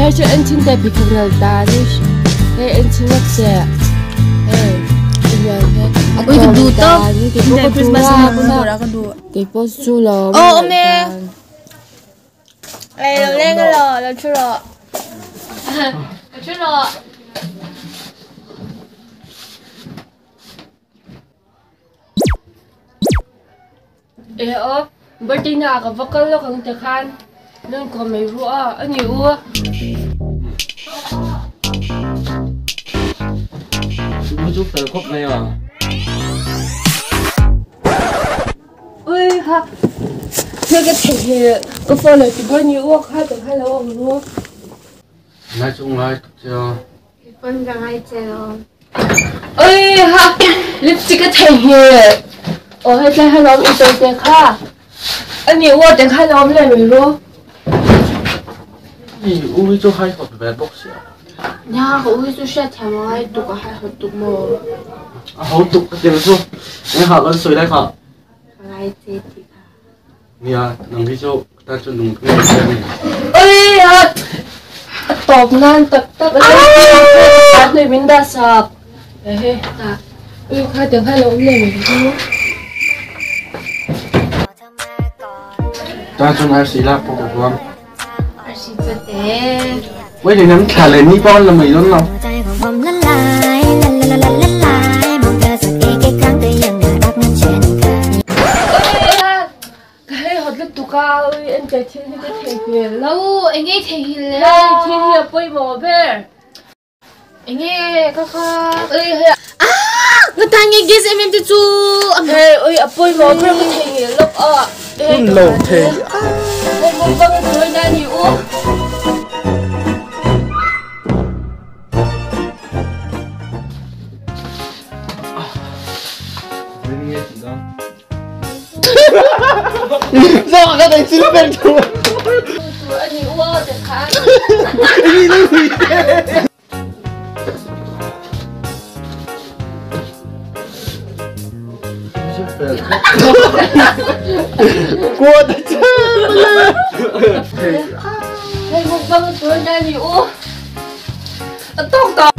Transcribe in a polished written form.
Hei chu en chin teh pheikhawk nal ta anish hei en chin vek che hei a Ui ka duh tawp. Keipawh ka Christmas duh a a bun tur a ka duh. Keipawh chu lo Aw awm e. Ei lo leng alo lo thu rawh. Lo thu rawh. E aw birthday na ah ka va kal lawk ang tikhan nan kawm mai ru a a ni u. Chu chu fel khawp mai a. Ui kha thil ka theih hi ka phone ah ti buai ni u a kha tikhan lo awm ru. Nai chu ngai tak che a. Phone ka ngai che lo. Oi ha lipstick ka theihnghilh. Aw hetlai khan a awm i tawi te kha. Ani u te khan a awm leh mai ru. I u hi chu hai hawt ve bawk sia. Nia ka u hi chu hriat thiam a ngai tuk a hai hawt tuk maw. A ho tuk ka ti chu. Eng ha kan sawi lai kha. Ka ngai che ti kha. Nia nang hi chu ka tan chuan nung thung che ani. Oi a a tawp nan tak tak a a hnui min dah sak ehe ui kha tiang khan a awm leh mai chu. Tan chuan arsi lak pawh ka huam. Arsi chu te. Ui lei lam thla leh ni pawh an la mai dawn lo. Ka hei hawt lutuk a ui en teh thil hi ka theihnghilh lo. Enge i theihnghilh le? Hei thil hi a pawimawh ber. Enge ka kha. Ui hei. Ah! Nga tan nge gas em em te chu. Hei ui a pawimawh ber ka theihnghilh lawk a. Hun lo thei. Hei mukbang a chawi na ni u. Sao cái này xin phép chú. Của ta chơi. Hei mukbang a chawi na ni u. A tawk tawh.